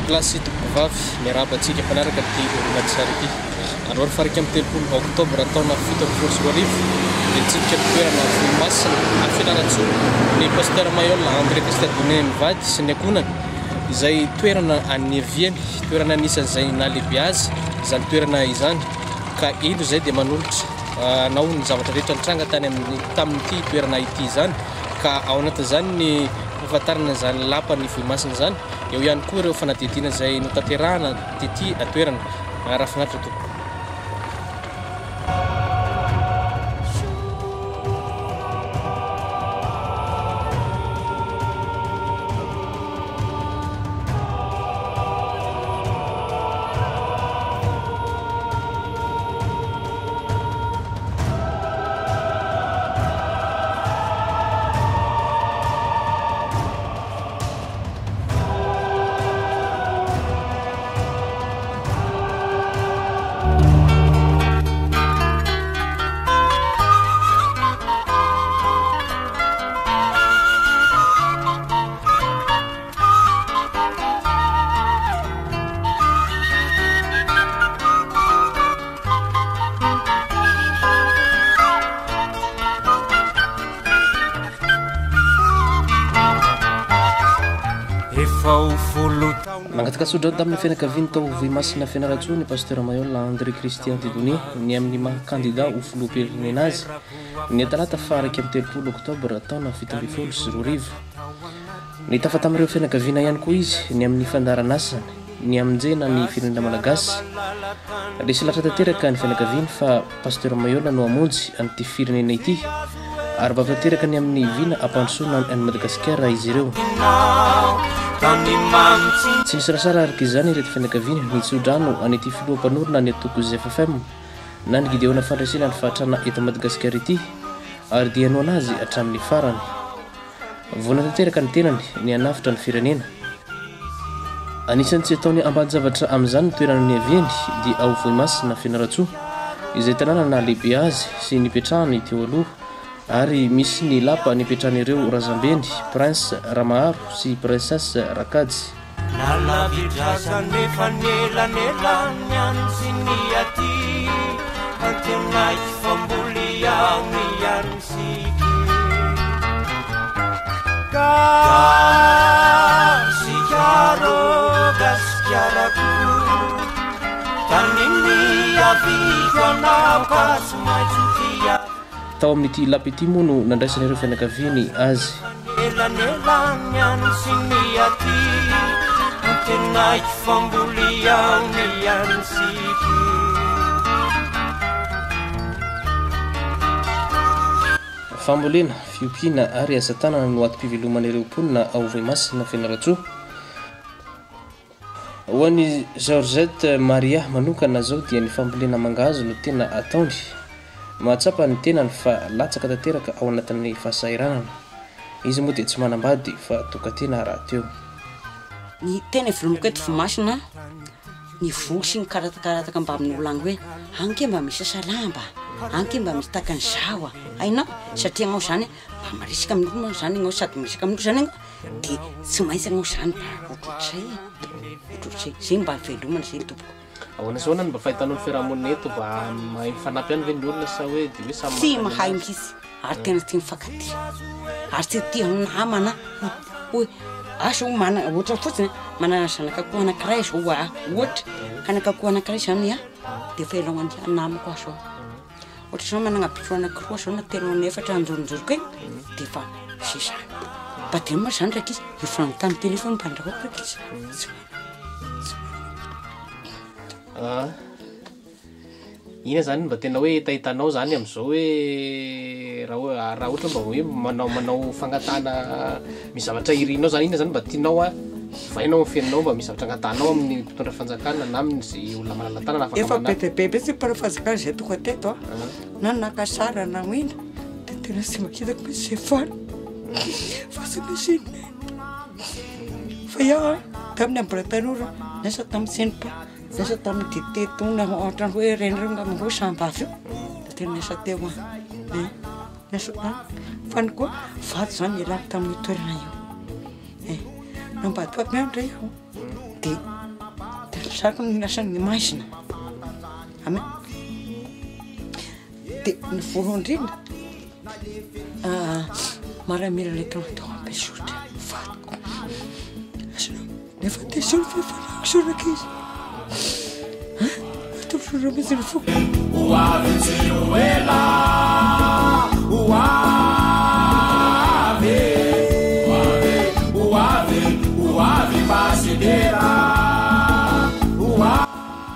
Tompokolahy sy tompokovavy, miarahaba antsika mpanaraka ity horonantsary ity. Androany faha 31 oktobra taona 2017 dia nitsidika ny toerana Vohimasina any Fianarantsoa ny Pasteur Mailhol André Christian Donné mivady sy ny ankohonany izay toerana niaviany, toerana anisan'izay nahalehibe azy izany toerana izany ka indro izay dia manolotra anao ny zavatra rehetra nitranga tany amin'ny tamin'ity toerana ity izany ka ao anatin'izany ny fahafantarana izany lapan'ny Vohimasina izany, eo ihany koa ireo fanadihadiana izay notanterahana tety an-toerana. Raha finaritra tompoko. Nangataka tsodrano tamin'ny fianakaviany tao Vohimasina Fianarantsoa ny Pasteur Mailhol André Christian Dieudonné ny amin'ny maha kandida ho filoham-pirenena azy ny talata faha 31 oktobra taona 2017. Nitafa tamin'ireo fianakaviana ihany koa izy ny amin'ny fandaharan'asany ny hamonjena ny firenena malagasy. Resy lahatra tanteraka ny fianakaviany fa Pasteur Mailhol no hamonjy an'ity firenena ity ary vavy tanteraka ny amin'ny vina hampandrosoana an'i Madagasikara izy ireo. Tsy nisarasara araka izany ireto fianakaviana nitsodrano an'ity filoha mpanorina ny antoko ZFFM na ny Gideona Fandresena ny Fahantrana eto Madagasikara ity ary dia hanohana azy hatramin'ny farany. Vonona tanteraka ny tenany ny hanavotra ny firenena. Anisan'ny tsy ataony ambanin-javatra amin'izany ny toerana niaviany dia ao Vohimasina, Fianarantsoa, izay tanàna nahalehibe azy sy nipetrahany teo aloha ary misy ny lapa nipetrahan'ireo razambeny, Prince Ramaharo sy Princesse Rakajy. Nalavi-drazana nefa nelanelan'ny any sy ny aty Antenaiko fa mbola ihany ihany isika Gasikara ô Gasikarako Tany niaviako anao ka tsy maintsy ho tia Tao amin'ity lapa ity moa no nandraisan'ireo fianakaviany azy. Fambolena, fiompiana ary asa tanana no antom-piveloman'ireo mponina ao Vohimasina Fianarantsoa. Ho an'i Georgette Maria manokana izao dia ny fambolena mangahazo no tena ataony. Mahatsapa ny tenany fa latsaka tanteraka ao anatin'ny fahasahiranana. Izy moa dia tsy manambady fa tokan-tena rahateo. Ny tena ivelomako eto Vohimasina, ny voly sy ny karatakarataka mba amin'ny olona agny hoe agny ke mba misy asa lamba, agny ke mba misy tahaka an'izao a, hainao? Satria agnao zany mba miresaka amin'olo zany agnao sady miresaka amin'olo zany agnao de tsy maintsy agnao zany mba ohatrohatr'izay e, ohatrohatr'izay, zay mba velomana zay tompoko. Ahoana sy ahoana no mba fahitanao ny fiarahamonina eto, mba mahay mifanampy ihany ve ny olona sa hoe de hoe samy Tsy maka ny mahay anazy? mihitsy ary tena tsy mifankatia ary tsy tia namana hoe asa hoe manana ohatra fotsiny manana zanak'akoho anankiray zao aho ohatra anak'akoho anankiray zany aho de efa elao andeha namako aho zao. Ohatra zao managna bitro anakiroa zao na telo na efatra anjoronjoroko egny de efa zay zany. Mba de moa zany rankizy efa nanontany tena efa mba andrahoako rankizy tsy manana tsy manana. Ah. Ina zany mba tena hoe hetahetanao zany am'zao hoe raha hoe raha ohatra mba hoe manao manao fangatahana misy zavatra irinao zany, ina zany mba tianao a ovainao amin'ny fiainanao mba misy zavatra angatahanao amin'ny mpitondra fanjakana na amin'izay olona malala-tanana afaka Efa be manampy? dia be mihitsy ny mpanao fanjakana izay tonga teto a, na naka sary na inona, dia tena tsy mba hitako mihitsy izay faly fa tsy misy inona e. Fa iaho a, tamin'ny mbola tanora, niasa tamin'ny SENPA, niasa tamin'ny dite tony ohatran'ny hoe ireny ireny angamba hoe sahambavy io, dia tena niasa teo aho, eh, niasa tany. Fa ny koa vato izany nialako tamin'io toerana io, eh, nambadimbadika indray aho dia. Zako ny asan'ny maizina. Amen. Dia ny voalohany indrindra, maramila ilay tonga tao Ampesotra, vadiko. Nefa dia izao ny fiafarako izao rankizy. Atolotro mihitsy ny foko. Ho avy tsy ho ela, ho avy, ho avy, ho avy Pasidera, ho avy.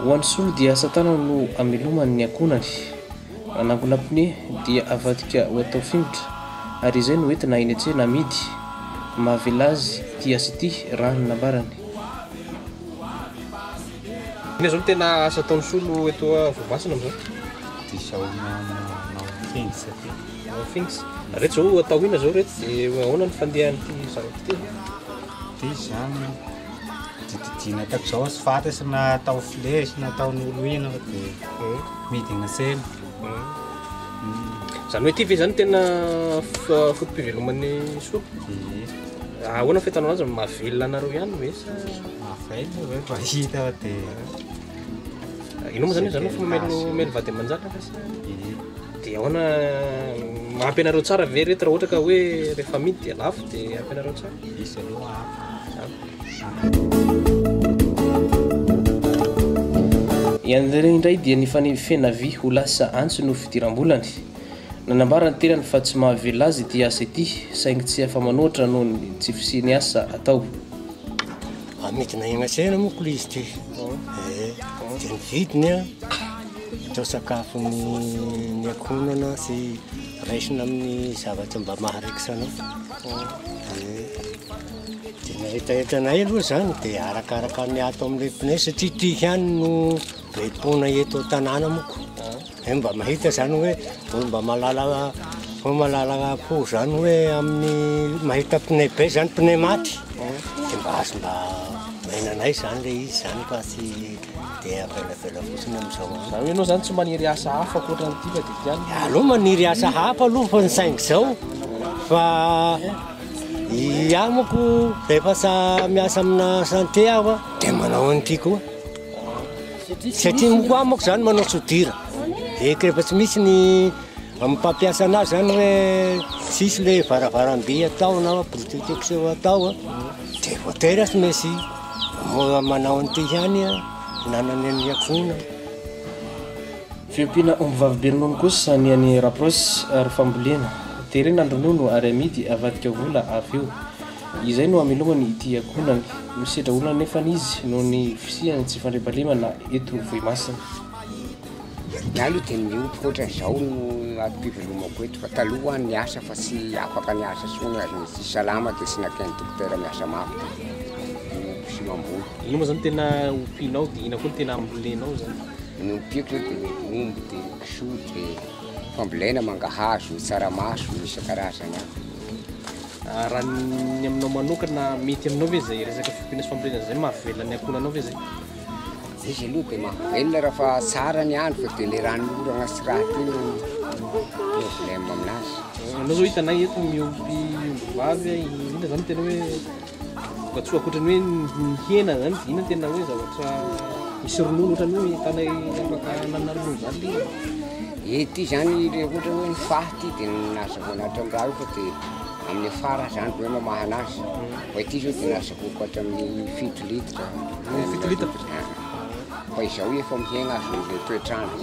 Ho an'i Solo dia asa tanana no amelomany ny ankohonany. Manangona pneu dia avadika ho atao fingotra ary izay no entina eny an-tsena amidy. Mahavela azy ity asa ity raha ny nambarany. Inona izao no tena asa ataon'i Solo eto Voamasina amin'izao? Dia izao manao fingotra ity. Manao fingotra. Reto izao atao inona izao reto dia ahoana ny fandehan'ity zavatra ity? Ity izany dididiana ataoko izao asphalte sy na atao flèche na atao noloina fa dia midina tsena. Izany hoe ity ve izany tena foto-piveloman'ny Solo? Ie. Ahoana ny fahitanao azy? Mahavelona anareo ihany ve sa? Mahavelona ve fa hita fa dia. Ianao moa izany izany efa mamelo vady aman-janaka sa? Ie. Dia ahoana, mahampy anareo tsara ve ireto raha ohatra ka hoe rehefa amidy dia lafo dia ampy anareo tsara? Izy aloha ampy. I André indray dia nifanefena vy ho lasa antso no fidiram-bolany. Nanambara ny tenany fa tsy mahavelona azy ity asa ity saingy tsy afa-manoatra noho ny tsy fisian'ny asa atao. Amidina eny an-tsena moa k'lay izy ity eh, dia ny vidiny an, atao sakafon'ny ny ankohonana sy raisina amin'ny zavatra mba maharaikitra anao. Eh. Dia ny hetahetanay aloha izany dia arakaraka ny ato amin'ilay pneu satria ity ihany no be mponina eto an-tanàna manko. Dia mba mahita izany hoe olo mba mahalala olo mahalala fo izany hoe amin'ny mahita pneu be izany pneu maty dia mba azo mba omena anay izany ilay izy izany fa tsy dia avelavela fotsiny amin'izao andro. Izany hoe ianao izany tsy maniry asa hafa ankoatran'ity fa dia ity ihany no. Aleo maniry asa hafa aloha fa ny saingy izao fa. Iaho manko rehefa sa miasa amina chantier aho dia manao an'ity koa. Satria manko aho manko zany manao soudure. Dia rehefa tsy misy ny amin'ny mpampiasa anahy zany hoe tsisy le varavaram-by atao na protection atao dia voatery aho tsy maintsy manao an'ity ihany nanana ny akohonana. Fiompiana ombivavy be ronono kosa ny an'i Rapros ary fambolena. Terena ny ronono ary amidy avadika vola avy eo. Izay no amelomany ity ankohonany. Misedra olana anefa izy noho ny fisian'ny tsy fandriampahalemana eto Vohimasina. Ny ahy aloha dia miompy ohatran'izao no antom-pivelomako eto fa taloha aho niasa fa tsy afaka niasa intsony ary ny tsy salama dia tsy naken'ny dokotera miasa mafy dia miompy sy mamboly. Inona moa izany no tena ompianao dia inona koa no tena ambolenao izany? Ny ompiako zao dia omby dia kisoa dia fambolena mangahazo, tsaramaso isan-karazany aby. Raha ny aminao manokana mety aminao ve izay resaka fiompiana sy fambolena izay? Mahavelona ny ankohonanao ve izay? Izy aloha dia mahavelona raha fa tsara ny andro fa dia le ranonorana sy raha ty no problème aminazy. Anao zao hitanay eto miompy ombivavy, inona zany tena hoe Vokatsoa ankoatra ny hoe ny hena zany dia inona tena hoe zavatra misy ronono ohatran'ny hoe hitanay afaka hanana ronono zany le izy? Ity zany le ohatra hoe ny faha ity dia nazahoana hatramin'ny raha io fa dia amin'ny afara zany vao hoe mamahana azy. Fa ity zao dia nazahoako hatramin'ny 7 litres. 7 litres? Fa izao efa mihena azon'ilay toetr'andro.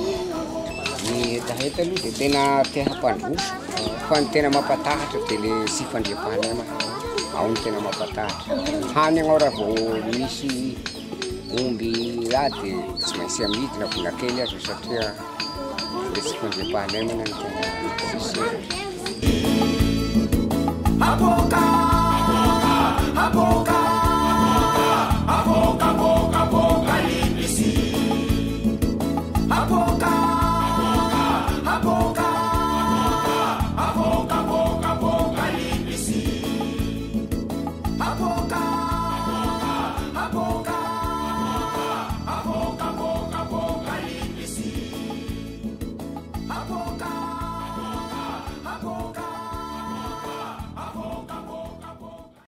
Ny hetaheta aloha dia tena te hampandroso fa ny tena mampatahotra dia le tsy fandriampahalemana. Ao ny tena mampatahotra. Hany ianao raha vao misy omby raha dia tsy maintsy amidy na vola kely aza satria le tsy fandriampahalemana no tena tsisy hevitra.